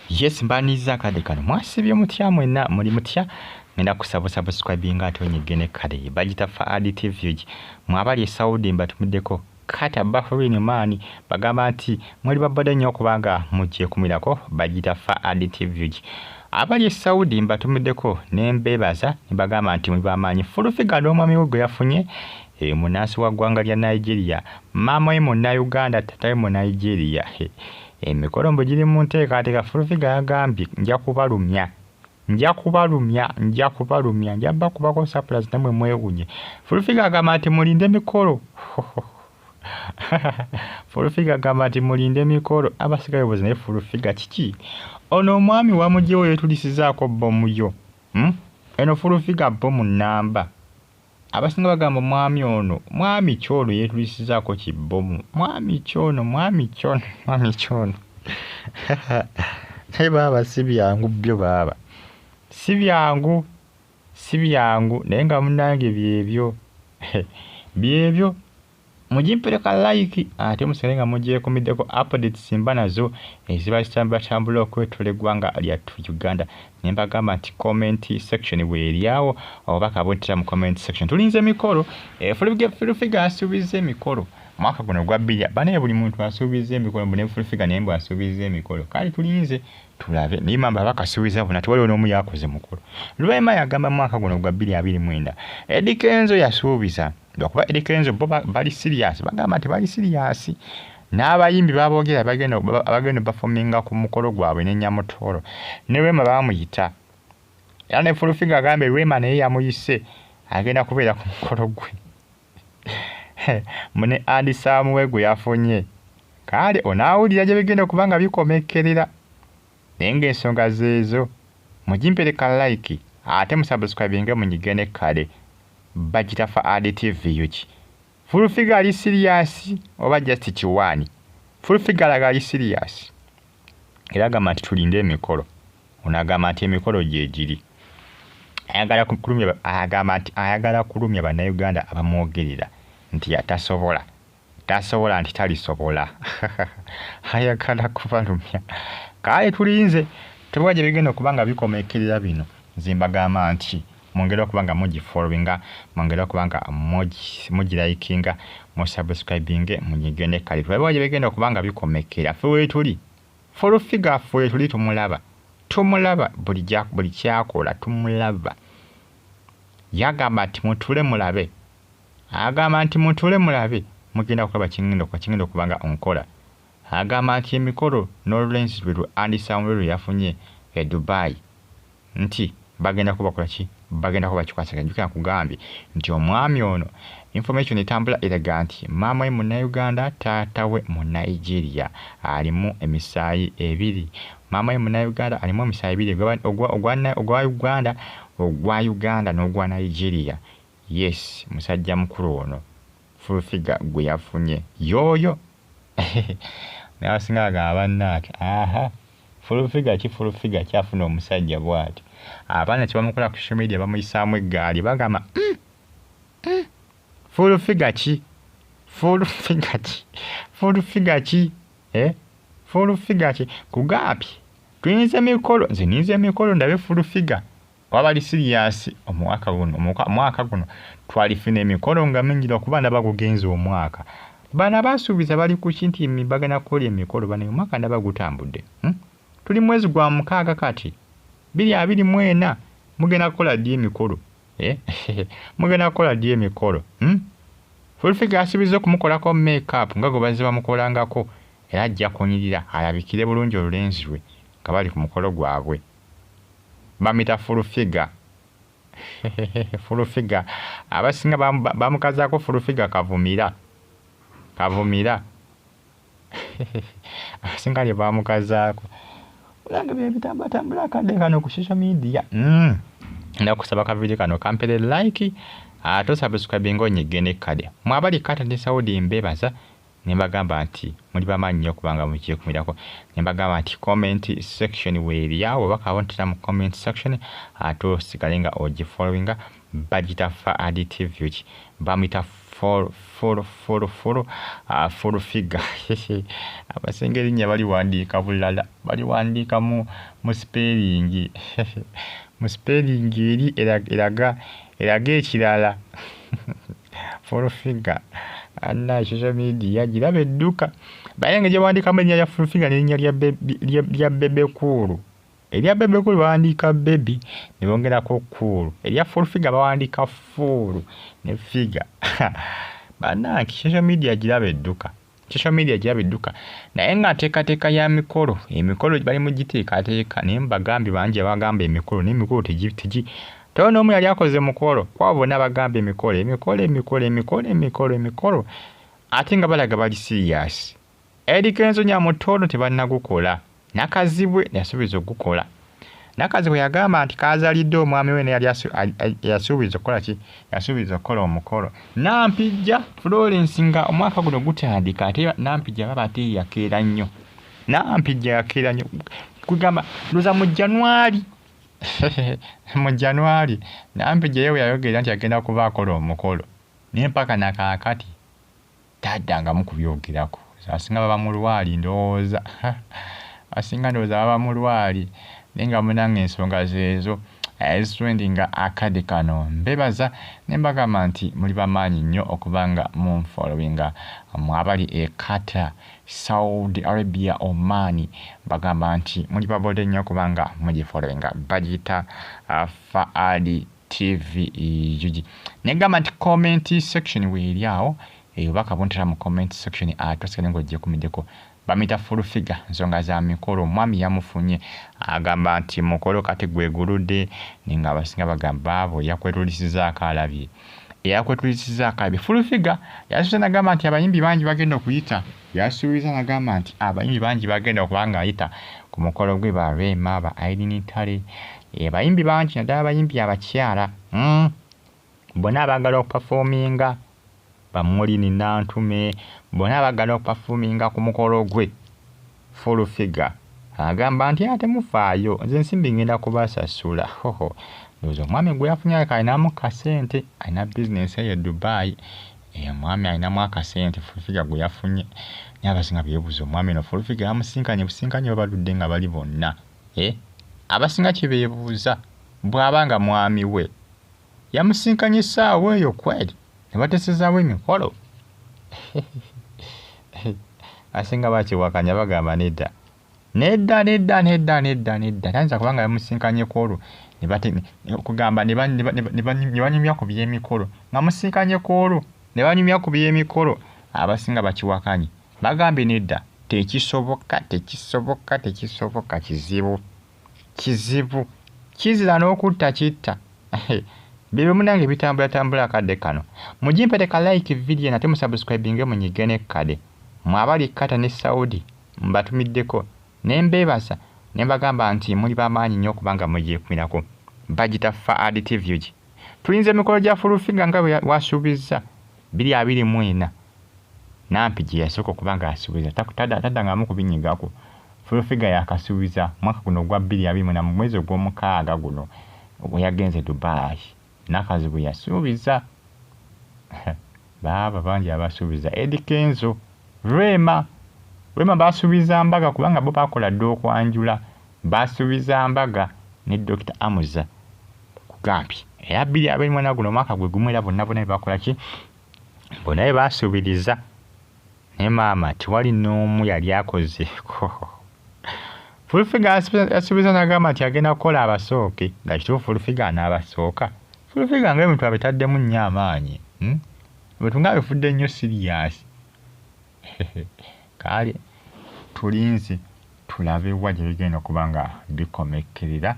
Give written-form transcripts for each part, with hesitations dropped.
Yes, mbaniriza akadde kano. Mwasibye mutya mwenna, muli mutya? Ngenda kusaba subscribing ate onyigge kale. Bagita Faadi TV. Mwabali e Saudi mbatumiddeko Kata Bahrain maani bagamba nti muli babadde nnyo okubanga mugyekumirako. Bagita Faadi TV. Abali e Saudi mbatumiddeko ne mbeebaza ne bagamba nti muli bamaanyi. Full Figure n'omwami we gwe yafunye munnansi wa ggwanga lya Nigeria, maama we Munnayuganda, taata we Munnigeria. Emikolo mbu giri mu nteekateeka. Full Figure yagambye nja kubalumya, nja kubalumya, nja kubalumya, nja bakubako surprise nammwe mwewuunye. Full Figure agamba nti mulinde emikolo. Full Figure agamba nti mulinde emikolo. Abasigayo buzi naye Full Figure kiki? Ono omwami wamuggyewo yeetulisizaako bbomu yo. Eno Full Figure bbomu nnamba. Abasinga bagamba omwami ono, mwami ki ono yeetulisizaako kibbomu? Mwami ki ono, mwami ki ono, mwami ki ono? Naye baaba si byangu byo baaba. Si byangu, si byangu naye nga munnange byebyo. Byebyo. Mugimpereka like ate musigale nga mugyekumiddeko updates mba nazo eziba zitambulatambula okwetooloola eggwanga lyattu Uganda. Ne mbagamba nti comment section bw'eri awo obubaka buntera mu comment section. Tulinze emikolo. Full Figure asuubizza emikolo mwaka guno ogwa bbiri. Banaye buli muntu asuubizza emikolo, mbu ne Full Figure naye mbu asuubizza emikolo. Kale tulinze tulabe. Naye mamba bakasuubiza bonna tewaliwo n'omu yakoze mukolo. Rema yagamba mwaka guno ogwa 2029. Eddy Kenzo yasuubiza. Lwakuba Eddy Kenzo bo bali serious, bagamba nti bali serious. N'abayimbi baboogera abagenda performinga ku mukolo gwabwe ne Nyamutooro. Ne Rema baamuyita. Era ne Full Figure agambye Rema naye yamuyise agenda kubeera ku mukolo gwe. Mbu ne Andy Samuel gwe yafunye. Kale onaawulira gye bigenda okuba nga bikomekkerera. Naye ng'ensonga zeezo. Mugimpereka like ate musubscribinge munyige ne kale. Bagita Faadi TV UG. Full Figure ali serious oba just kiwaani? Full Figure alaga ali serious. Era agamba nti tulinde emikolo. Ono agamba nti emikolo gye giri. Ayagala kulumya, agamba nti ayagala kulumya Bannayuganda abamwogerera nti tasobola. Tasobola nti talisobola. Ayagala kubalumya. Kale tulinze tebwa gye bigenda okuba nga bikomekkerera bino. Nze mbagamba nti mwongere okuba nga mugifollowinga, mwongere okuba nga mugilikinga, musubscribinge, munyige ne kale. Tulabe gye bigenda okuba nga bikomekkerera. Ffe weetuli. Full Figure ffe weetuli tumulaba. Tumulaba buli kyakola tumulaba. Yagamba nti mutuule mulabe. Agamba nti mutuule mulabe. Mugenda kulaba kingenda okuba nga nkola. Agamba nti emikolo n'olulenzi lwe lwa Andy Samuel lwe yafunye e Dubai nti bagenda kubakola ki? Bagenda kuba kikwasaganya. Jjukira nkugambye nti omwami ono information etambula eraga nti maama we Munnayuganda, taata we Munnigeria, alimu emisaayi ebiri. Maama we Munnayuganda alimu emisaayi ebiri ogwa Uganda n'ogwa Nigeria. Yes, musajja mukulu ono Full Figure gwe yafunye y'oyo. Naye abasinga bagamba bannange aha Full Figure ki, Full Figure ki afuna omusajja bw'ati. Abaana kye bamukola ku social media bamuyisaamu eggaali bagamba Full Figure ki, Full Figure ki, Full Figure ki, eh? Full Figure ki? Kugambye tuyinza emikolo, nze ninze emikolo ndabe Full Figure oba bali serious omwaka guno. Omwaka guno twalifuna emikolo nga mingi lwakuba ndaba gugenze omwaka. Bano abasuubiza bali ku ki nti bagenda kukola emikolo bano omwaka ndaba gutambudde. Tuli mwezi gwa mukaaga kati 2024, mugenda kukola ddi emikolo? Eh? Mugenda kukola ddi emikolo? Hmm? Full Figure asuubizza okumukolako make up nga gwe bazze bamukolangako era ajja kunyirira alabikire bulungi olulenzi lwe nga bali ku mukolo gwabwe. Bamuyita Full Figure. Full Figure abasinga bamukazaako Full Figure Kavumira. Kavumira. Abasinga lye bamukazaako. Olange bye bitambulatambula akadde kano ku social media. Ndakusaba ka video kano kampere like ate osubscribinga onyige ne kade. Mwe abali Qatar ne Saudi mbeebaza ne mbagamba nti muli bamaanyi nnyo okubanga mukyekumirako. Ne mbagamba nti comment section weeri awo obubaka buntera mu comment section ate osigale nga ogifollowinga. Bagita Faadi TV ki bamuyita Full full full full full figure. Abasinga erinnya baliwandiika bulala, baliwandiika mu spelling mu spelling eri eraga eraga ekirala. Full figure anna social media giraba edduka baye nga gyewandiikamu erinnya lya full figure n'erinnya lya Bebe Cool. Erya Bebe Cool bawandiika baby ne bongerako cool, erya full figure bawandiika full ne figure. Bannange social media giraba edduka, social media giraba edduka, naye nga nteekateeka ya mikolo, emikolo bali mu giteekateeka, naye mbagambye bangi abagamba emikolo naye emikolo tegi tewaliwo n'omu yali akoze mukolo, kwabo bonna abagamba emikolo emikolo emikolo emikolo emikolo emikolo ate nga balaga bali serious. Eddy Kenzo Nyamutono tebannagukola, Nakazibwe yasuubiza okugukola. Nakazibwe yagamba nti kaazalidde omwami we naye yali yasuubiza okukola ki? Yasuubiza okukola omukolo. Nampijja Florence nga omwaka guno gutandika ate Nampijja baba ate yakeera nnyo. Nampijja yakeera nnyo. Kugamba ndowooza mu January mu January Nampijja ye bwe yayogera nti agenda kuba akola omukolo naye mpaka na kaakati taddangamu kubyogerako. Asinga baba mulwali ndowooza asinga ndowooza baba mulwali naye nga munange ensonga zeezo ezitrendinga akadde kano. Mbebaza ne mbagamba nti muli bamaanyi nnyo okuba nga munfollowinga mwe abali e Qatar, Saudi Arabia, Oman, mbagamba nti muli babode nnyo okuba nga mugifollowinga. Bagiyita Faadi TV UG. Negamba nti comment section weeri awo, obubaka buntera mu comment section ate osigale ng'ogyekumiddeko. Bamuyita full figure, nsonga za mikolo, omwami yamufunye agamba nti mukolo kati gweguludde, naye nga abasinga bagamba abo yakwetulisizaako alabye, yakwetulisizaako alabye. Full figure yasuubiza n'agamba nti abayimbi bangi bagenda okuyita, yasuubiza n'agamba nti abayimbi bangi bagenda okuba ng'ayita ku mukolo gwe, ba Rema, ba Irene Ntale, abayimbi bangi naddala abayimbi abakyala bonna abaagala okuperforminga, ba Maureen Nantume, bonna abaagala okuperforminga ku mukolo gwe. Full figure agamba nti ate mufaayo, nze ensimbi ngenda kubasasula. Hoho, ndowooza omwami gwe yafunye alinamu kasente, alina bizinensi eyo e Dubai, omwami alinamu akasente full figure gwe yafunye. Naye abasinga beebuuza omwami ono full figure yamusinkanye businkanye oba baludde nga bali bonna? Abasinga kye beebuuza bw'aba nga mwami we yamusinkanye essaawa eyo kweri ne bateesezaawo emikolo. Asinga bakiwakanya bagamba nedda nedda nedda nedda nedda nedda, tayinza kubanga yamusinkanye ku olwo kugamba ne banyumya ku by'emikolo, nga musinkanye ku olwo ne banyumya ku by'emikolo. Abasinga bakiwakanye bagambye nedda, tekisoboka tekisoboka tekisoboka, kizibu kizibu, kizira n'okutta kitta. Bye munange bitambulatambula akadde kano. Mugimpereka like video nate musubscribinge munyige n'ekkade. Mwe abali Qatar ne Saudi mbatumiddeko ne mbeebaza ne mbagamba nti muli bamaanyi nnyo okubanga mugyekumirako. Bagita Faadi TV UG. Tulinze emikolo gya full figure nga bwe wasuubizza 2024. Nampi gye yasooka okuba nga asuubiza taddangamu kubinyigako. Full figure yakasuubiza mwaka guno ogwa 2024 mu mwezi ogw'omukaaga guno bwe yagenze Dubai. Nakazi bwe yasuubiza baaba bangi abasuubiza. Eddy Kenzo, Rema, Rema basuubiza mbaga kubanga bo baakola dda okwanjula, basuubiza mbaga ne Dr. Amuza kugambye era 2024 guno omwaka gwe gumu era bonna bonna bakola ki, bonna be basuubiriza. Naye maama tewali n'omu yali akozeeko. Full figure yasuubiza n'agamba nti agenda kukola abasooke, nga kituufu full figure anaabasooka. Full figure ng'ebintu abitaddemu nnyo amaanyi, ebintu nga abifudde nnyo serious. Kale tulinze tulabe wa gye bigenda okuba nga bikomekkerera.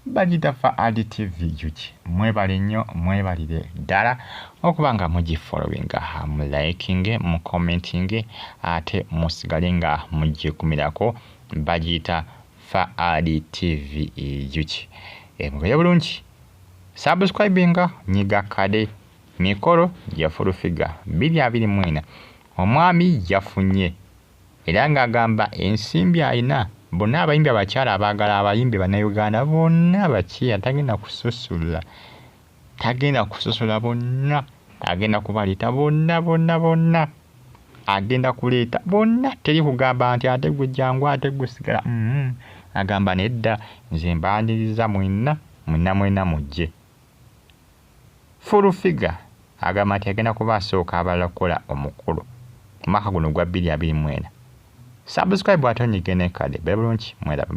Bagita Faadi TV UG. Mwebale nnyo, mwebalire ddala okuba nga mugifollowinga, mulikinge, mucommentinge ate musigale nga mugyekumirako. Bagiyita Faadi TV UG. Mubeere bulungi, subscribinga, nyiga kade. Mikolo gya full figure 2024 omwami yafunye era ng'agamba ensimbi alina. Bonna abayimbi abakyala abaagala abayimbi bannayuganda bonna abakyala tagenda kusosola, tagenda kusosola bonna. Agenda kubaleeta bonna bonna bonna, agenda kuleeta bonna, teri kugamba nti ate gwe jangu ate gwe sigala. Agamba nedda, nze mbaaniriza mwenna mwenna mwenna mujje. Full Figure agamba nti agenda kuba asooka abalala okukola omukolo mu mwaka guno ogwa 2024. Subscribe ate onyige n'enkadde. Beera bulungi, mweraba.